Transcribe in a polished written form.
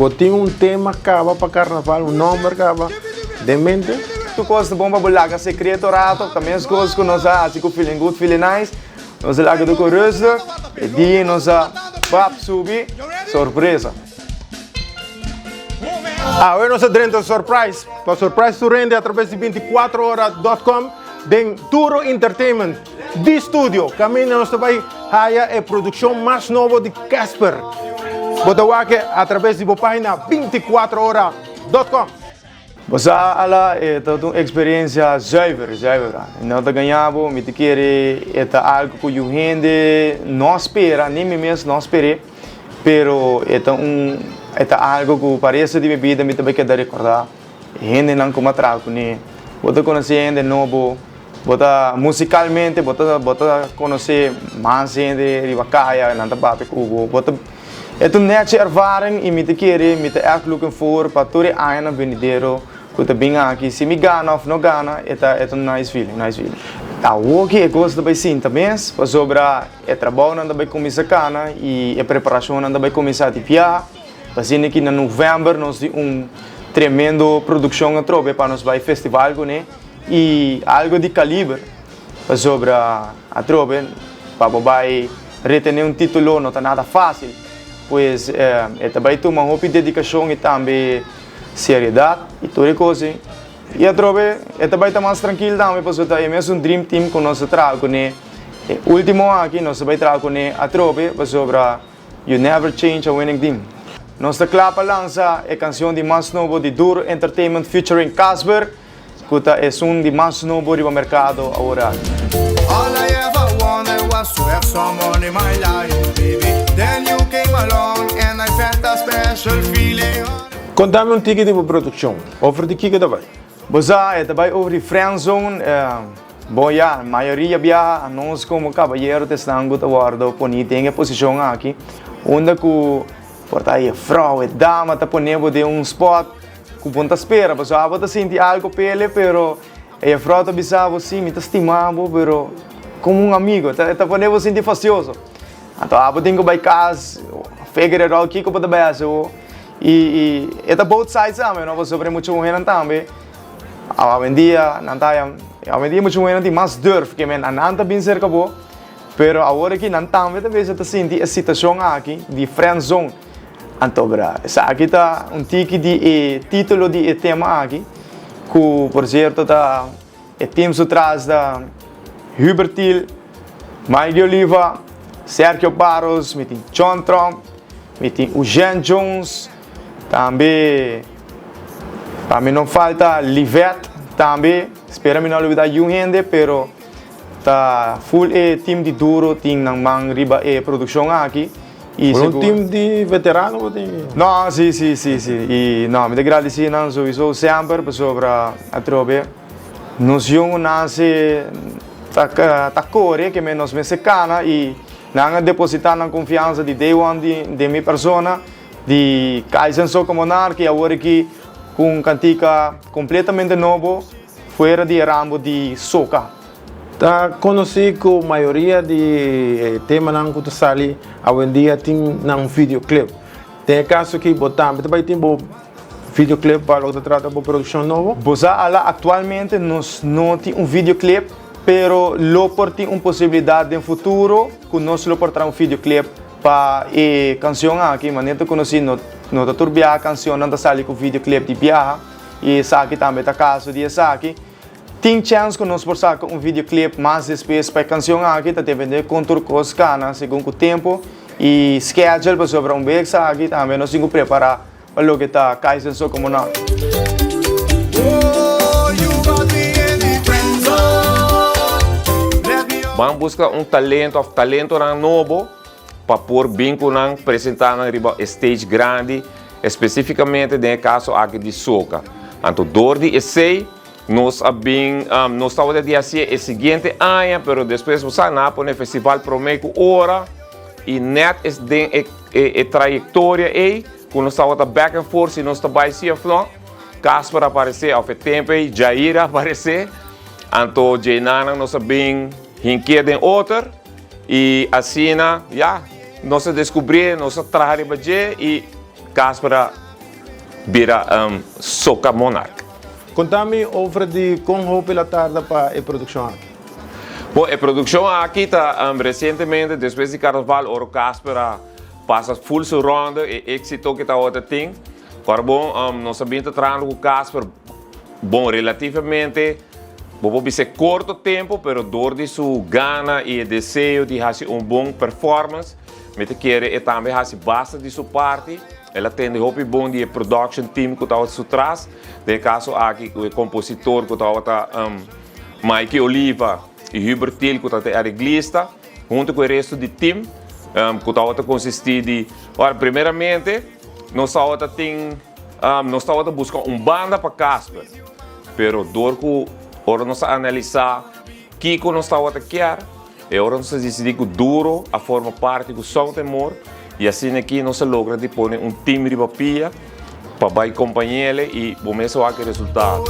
Bo tin un tema kaba pa karnaval, un nòmber kaba den mente? Tur kos ta bon pa bo laga sekreto rato, ta mes kos ku nos a hasi ku Feeling Good Feeling Nice, nos a laga tur kos rustig, e dia nos a pap subi, sorpresa. Awe nos a drenta surprise pa surprise tur hende atraves di binticuatro ora dot com den Duro Entertainment di studio kaminda nos ta bai haya e produkshon mas nobo di Casper. Bo ta wak atraves di bo pagina binticuatro ora dot com. Bo sa ala e ta un experiencia zuiver, zuiver. No ta gaña bo, mi ta kere e ta algo cu yu hende no a spera, ni mi mes no a sper'é, pero e ta un, e ta algo cu pa resto di mi bida mi ta bay keda recorda. E hendenan cu mi a traha cune, bo ta conoce hende nobo, bo ta musicalmente bo ta bo ta conoce mas hende riba caya, nan ta papia cu bo, bo ta. E ta un nechi ervaring y mi ta kere, mi ta echt looking forward pa tur e añanan venidero cu ta bin aki. Si mi gana of no gana, e ta e ta un nice feeling, nice feeling. Awoki e cos ta bay sinta mes, pasobra e trabounan ta bay cuminsa cana y e preparacionnan ta bay cuminsa di biaha. Asina ki na november nos tin un tremendo produccion atrobe pa nos bay festival cune y algo di caliber. Pasobra atrobe pa bo bai retené un título no ta nada fásil, pues e ta bai tuma hopi dedikashon i tambe seriedat i tur e kos ei. I atrobe e ta bai ta mas trankil tambe pasobra ta e mesun dream team ku nos a traha kuné e último aki, nos ta bai traha kuné atrobe pasobra you never change a winning team. Nos ta kla pa lansa e kansion di mas nobo di Duro Entertainment featuring Casper. Ku ta esun di mas nobo riba merkado awor aki. All I ever wanted was to have someone in my life, baby Then you came along and I felt a special feeling. Kontami un tiki di bo produkshon. Over di kiko ta bai? Bo sa, e ta bai over di friendzone. Bon ya, mayoria biaha anos komo kabayero ta esnan ku ta wòrdu poni den e posishon aki, unda ku por ta e vrou, e dama ta pone bo den un spòt Ku bo no ta spera, pasobra abo ta sinti algo p'ele, pero e jefrou ta bisa bo, sí, mi ta stima bo, pero komo un amigo, ta ta pone bo sinti fastioso. Anto abo tin ku bai kas, figure it out kiko bo ta bai hasi awo. I i e ta both sides tambe, no, pasobra e mucha muhernan tambe, awendia nan ta haña, awendia mucha muhernan tin mas durf ke men, nan ta bin serka bo, pero awor aki nan tambe ta bisa ta sinti e situashon aki di friendzone. Anto bra, esaki ta un tiki di e titulo di e tema aki, ku por sierto ta e team su tras ta Hubert Thiel, Mike Oliva, Sergio Barros, mi tin John Tromp, mi tin Eugene Jones, tambe pa mi no falta Livette tambe, spera mi no a lubida yun hende pero ta full e team di Duro tin nan man riba e produccion aki. I un team di veterano bo tin? No, si, si, si, si. I no, mi ta gradisí nan souiso semper pasobra atrobe nos yongu nase ta ta kore ke men nos mester kana i nan a depositá nan konfiansa di day one di den mi persona di Kaizen Soca Monarch i awor aki ku un kantika kompletamente nobo fuera di e rambo di soca. Ta konosí ku mayoria di e temanan ku ta sali awendia tin nan videoclip. Den e kaso aki bo tambe ta bai tin bo videoclip pa loke ta trata bo produkshon nobo? Bo sa ala aktualmente nos no tin un videoclip, pero lo por tin un posibilidat den futuro ku nos lo por traha un videoclip pa e kansion aki. Manera ta konosí no no ta tur biaha kansionnan ta sali ku videoclip di biaha i esaki tambe ta kaso di esaki. Tin chèns ku nos por saka un videoclip mas despues pa e kansion aki, ta depende kon tur kos kana segun ku tempu i schedule, pasobra un bes aki tambe nos tin ku prepará pa loke ta Kaizen Soca Monarch. Ban buska un talento of talentonan nobo pa por bin ku nan presentá nan riba e stage grandi, espesífikamente den e kaso aki di soka. Anto dor di esei nos a bin, nos tabata di hasié e siguiente aña, pero despues bo sa nan a pone festival promé ku ora i nèt es den e e trayektoria ei ku nos tabata back and forth si nos ta bai si òf nò, Casper a aparesé òf e tempu ei Jair a aparesé, anto djeinanan nos a bin hinkié den oter. I asina, ya, nos a deskubrié, nos a traha riba dje i Casper a. bira Soca Monarch. Konta mi over di kon hopi la tarda pa e produkshon aki. Bon, e produkshon aki ta resientemente despues di Karnaval ora Casper a pasa full su ronde, e éksito ku e tabata tin. Ora bon, nos a bin ta trahando ku Casper, bon, relativamente bo por bisa e korto tempu, pero dor di su gana i e deseo di hasi un bon performance, mi ta kere e tambe hasi basta di su parti. El a tende hopi bon di e production team ku tabata su tras, den e kaso aki ku e kompositor ku tabata Mikey Oliva i Hubert Thiel ku tabata e areglista, huntu ku e resto di team ku tabata konsistí di, ora primeramente nos tabata tin nos tabata buska un banda pa Casper, pero dor ku ora nos a analisá kiko nos tabata kier, E ora nos a disidí ku Duro a forma parti ku Sound and More i asina aki nos a logra di pone un team riba pia pa bai kompañ'ele i bo mes a wak e resultado.